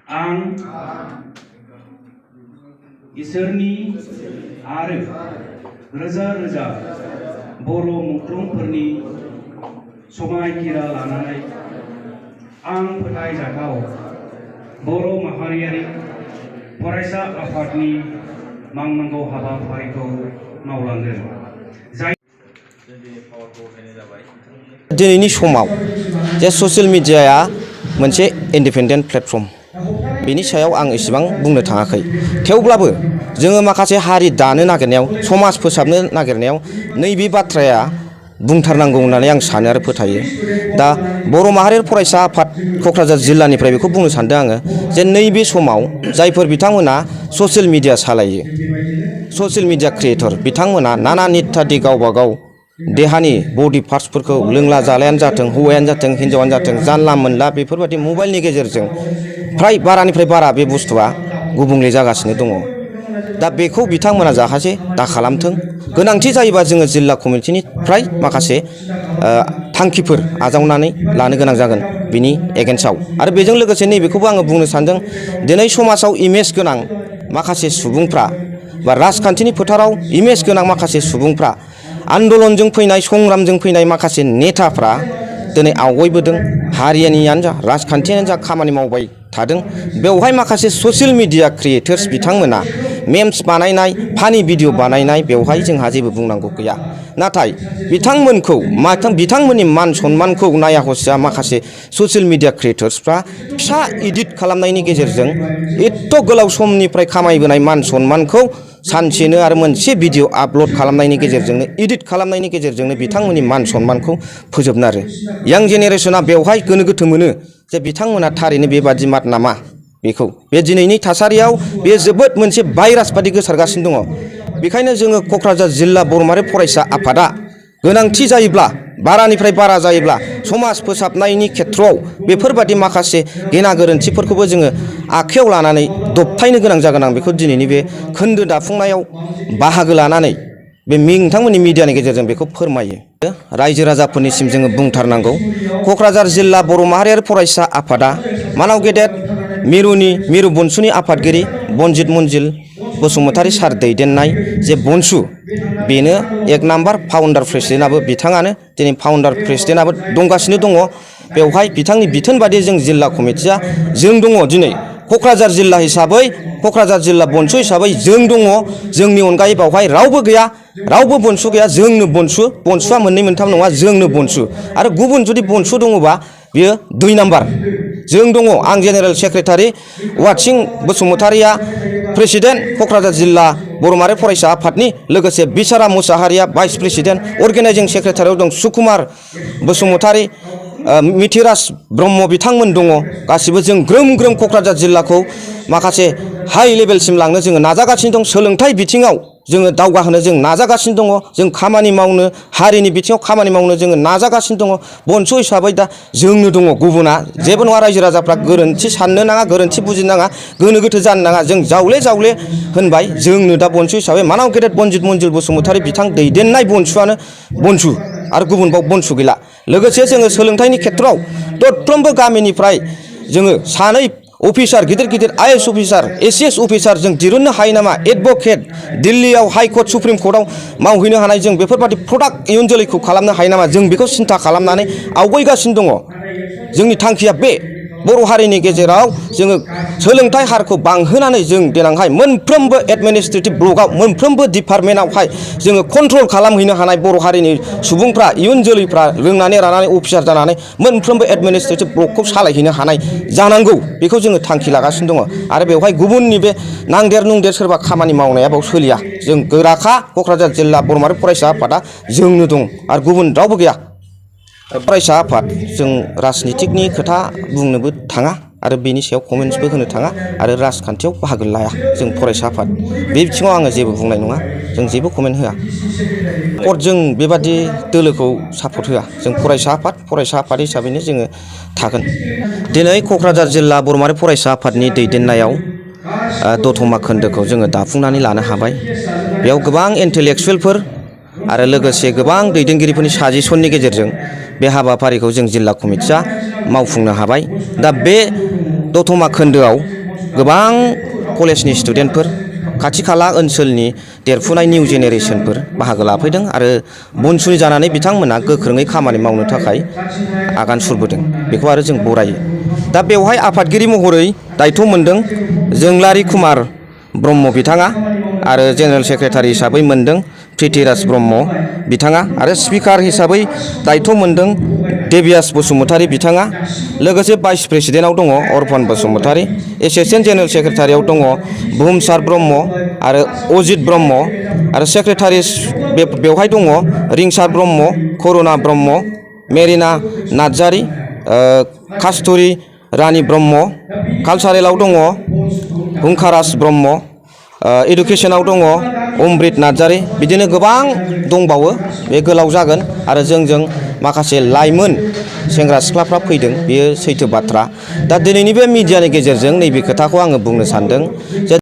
आं इसोरनि आरो रोजा रोजा बर' मुंख्लंफोरनि समायखिरा लानानै आं फोथायजाथाव बर' माहारियारि फरायसा आफादनि मावनांगौ हाबाफारिखौ मावलांगोन। दिनैनि समाव जे ससियेल मिडियाया मोनसे इन्डिपेन्डेन्ट प्लेटफर्म बेनि सायाव आं इसेबां बुंनो थाङाखै, थेवब्लाबो जोङो माखासे हारि दानो नागिरनायाव समाज फोसाबनो नागिरनायाव नैबे बाथ्राया बुंथारनांगौ होननानै आं सानो आरो फोथायो। दा बर' माहारियारि फरायसा आफाद क'क्राझार जिल्लानिफ्राय बेखौ बुंनो सानदों आङो जे नैबे समाव जायफोर बिथांमोना ससियेल मिडिया सालायो, ससियेल मिडिया क्रिएटर बिथांमोना नाना नित्यादि गावबा गाव देहानि बडि पार्ट्सफोरखौ लोंला जालायानो जाथों, हौवायानो जाथों, हिन्जावानो जाथों, जानला मोनला बेफोरबायदि मबाइलनि गेजेरजों फ्राय बारानिफ्राय बारा बे बुस्थुआ गुबुंले जागासिनो दङ। दा बेखौ बिथांमोना जाहाथे दा खालामथों, गोनांथि जायोबा जोङो जिल्ला कमिटिनिफ्राय माखासे थांखिफोर आजावनानै लानो गोनां जागोन बिनि एगेन्स्टआव। आरो बेजों लोगोसे नैबेखौबो आङो बुंनो सानदों, दिनै समाजाव इमेज गोनां माखासे सुबुंफ्रा बा राजखान्थिनि फोथाराव इमेज गोनां माखासे सुबुंफ्रा आन्दलनजों फैनाय, संग्रामजों फैनाय माखासे नेताफ्रा दिनै आवगायबोदों, हारियानियानो जा राजखान्थियानो जा खामानि मावबाय थादों। बेवहाय माखासे ससियेल मिडिया क्रिएटर्स बिथांमोना मेम्स बानायनाय, फानि भिडिअ बानायनाय, बेवहाय जोंहा जेबो बुंनांगौ गैया। नाथाय बिथांमोननि मान सन्मानखौ नाया हसिया माखासे ससियेल मिडिया क्रिएटर्सफ्रा फिसा इडिट खालामनायनि गेजेरजों एथ' गोलाव समनिफ्राय खामायबोनाय मान सन्मानखौ सानसेनो आरो मोनसे भिडिअ आपल'ड खालामनायनि गेजेरजोंनो, इडिट खालामनायनि गेजेरजोंनो बिथांमोननि मान सन्मानखौ फोजोबनो आरो यां जेनेरेसना बेवहाय गोनो गोथो मोनो जे बिथांमोना थारैनो बेबादि मात नामा। बेखौ बे दिनैनि थासारियाव बे जोबोद मोनसे भाइरास बादि गोसारगासिनो दङ। बेखायनो जोङो क'क्राझार जिल्ला बर' माहारि फरायसा आफादा गोनांथि जायोब्ला, बारानिफ्राय बारा जायोब्ला समाज फोसाबनायनि खेथ्रआव बेफोरबादि माखासे गेना गोरोन्थिफोरखौबो जोङो आखायाव लानानै दबथायनो गोनां जागोन। आं बेखौ दिनैनि बे खोन्दो दाफुंनायाव बाहागो लानानै बे नोंथांमोननि मिडियानि गेजेरजों बेखौ फोरमायो। रायजो राजाफोरनिसिम जोङो बुंथारनांगौ, क'क्राझार जिल्ला बर' माहारियारि फरायसा आफादा मानाव गेदेर मिरु ब'नसुनि आफादगिरि बनजित मन्जिल बसुमतारी सार दैदेननाय जे ब'नसु, बेनो एक नाम्बार फाउन्डार प्रेसिडेन्टआबो बिथाङानो, दिनै फाउन्डार प्रेसिडेन्टआबो दंगासिनो दङ। बेवहाय बिथांनि बिथोन बादि जों जिल्ला कमिटिया जों दङ। दिनै क'क्राझार जिल्ला हिसाबै, क'क्राझार जिल्ला ब'नसु हिसाबै जों दङ। जोंनि अनगायै बावहाय रावबो गैया, रावबो ब'नसु गैया। जोंनो ब'नसु, ब'नसुआ मोननै मोनथाम नङा, जोंनो ब'नसु। आरो गुबुन जुदि ब'नसु दङबा बियो 2 नाम्बार। जों दङ। आं जेनेरेल सेक्रेटारि वाटसिं बसुमतारीया प्रेसिडेन्ट क'क्राझार जिल्ला बर' माहारि फरायसा आफादनि, लोगोसे बिसारा मुसाहारिया भाइस प्रेसिडेन्ट, अर्गेनाइजिं सेक्रेटारियाव दं सुकुमार बसुमतारी, मिथिराज ब्रह्म बिथांमोन दङ। गासिबो जों ग्रोम ग्रोम क'क्राझार जिल्लाखौ माखासे हाइ लेभेलसिम लांनो जोङो नाजागासिनो दं। सोलोंथाइ बिथिङाव जोङो दावगाहोनो जों नाजागासिनो दङ। जों खामानि मावनो, हारिनि बिथिङाव खामानि मावनो जोङो नाजागासिनो दङ। ब'नसु हिसाबै दा जोंनो दङ, गुबुना जेबो नङा। रायजो राजाफ्रा गोरोन्थि साननो नाङा, गोरोन्थि बुजिनो नाङा, गोनो गोथो जानो नाङा। जों जावले जावले होनबाय, जोंनो दा ब'नसु हिसाबै मानाव गेदेर बनजित मन्जिल बसुमतारी बिथां दैदेननाय ब'नसुआनो ब'नसु, आरो गुबुन बाव ब'नसु गैला। लोगोसे जोङो सोलोंथाइनि खेथ्रआव दरफ्रोमबो गामिनिफ्राय जोङो 2 अफिसार, गिदिर गिदिर IAS अफिसार, ACS अफिसार जों दिरुननो हायो नामा? एडभकेट, दिल्लीयाव हाइकर्ट, सुप्रिम कर्टआव मावहैनो हानाय जों बेफोरबादि प्रडाक्ट इयुन जोलैखौ खालामनो हायो नामा? जों बेखौ सिन्था खालामनानै आवगायगासिनो दङ। जोंनि थांखिया बे बर' हारिनि गेजेराव जोङो सोलोंथाइ हारखौ बांहोनानै जों देनांहाय मोनफ्रोमबो एडमिनिस्ट्रेटिभ ब्लकआव, मोनफ्रोमबो डिपार्टमेन्टआवहाय जोङो कन्ट्रल खालामहैनो हानाय बर' हारिनि सुबुंफ्रा, इयुन जोलैफ्रा रोंनानै रानानै अफिसार जानानै मोनफ्रोमबो एडमिनिस्ट्रेटिभ ब्लकखौ सालायहैनो हानाय जानांगौ। बेखौ जोङो थांखि लागासिनो दङ। आरो बेवहाय गुबुननि बे नांदेर नुंदेर सोरबा खामानि मावनाया बाव सोलिया। जों गोराखा, क'क्राझार जिल्ला बर' माहारि फरायसा आफादा जोंनो दं, आरो गुबुन रावबो गैया। फरायसा आफाद, जों राजनितिकनि खोथा बुंनोबो थाङा, आरो बेनि सायाव कमेन्ट्सबो होनो थाङा, आरो राजखान्थियाव बाहागो लाया। जों फरायसा आफाद, बे बिथिङाव आङो जेबो बुंनाय नङा। जों जेबो कमेन्ट होआ। जों बेबादि दोलोखौ सापर्ट होआ। जों फरायसा आफाद हिसाबैनो जोङो थागोन। दिनै क'क्राझार जिल्ला बर' माहारि फरायसा आफादनि दैदेननायाव दतमा खोन्दोखौ जोङो दाफुंनानै लानो हाबाय। बेयाव गोबां इन्टेलेक्सुवेलफोर आरो लोगोसे गोबां दैदेनगिरिफोरनि साजेसननि गेजेरजों बे हाबाफारिखौ जों जिल्ला कमिटिया मावफुंनो हाबाय। दा बे दतमा खोन्दोआव गोबां कलेजनि स्टुडेन्टफोर खाथि खाला ओनसोलनि देरफुनाय निउ जेनेरेसनफोर बाहागो लाफैदों आरो बनसुनि जानानै बिथांमोना गोख्रोङै खामानि मावनो थाखाय आगान सुरबोदों। बेखौ आरो जों बरायो। दा बेवहाय आफादगिरि महरै दायथ' मोनदों जोंलारि कुमार ब्रह्म बिथाङा आरो जेनेरेल सेक्रेटारि हिसाबै मोनदों प्रिथिराज ब्रह्म बिथाङा आरो स्पिकार हिसाबै दायथ' मोनदों देबियास बसुमतारी बिथाङा। लोगोसे भाइस प्रेसिडेन्टआव दङ अर्पन बसुमतारी, एसिस्टेन्ट जेनेरेल सेक्रेटारियाव दङ बुहुमसार ब्रह्म आरो अजित ब्रह्म आरो सेक्रेटारि बेवहाय दङ रिंसार ब्रह्म, करुणा ब्रह्म, मेरिना नार्जारी, कास्तुरि रानी ब्रह्म। कालसारेलाव दङ हुंकाराज ब्रह्म, इडुकेसनाव दङ अमृत नार्जारी। बिदिनो गोबां दंबावो, बे गोलाव जागोन आरो जोंजों माखासे लाइमोन सेंग्रा सिख्लाफ्रा फैदों, बेयो सैथो बाथ्रा। दा दिनैनि बे मिडियानि गेजेरजों नैबे खोथाखौ आङो बुंनो सानदों जे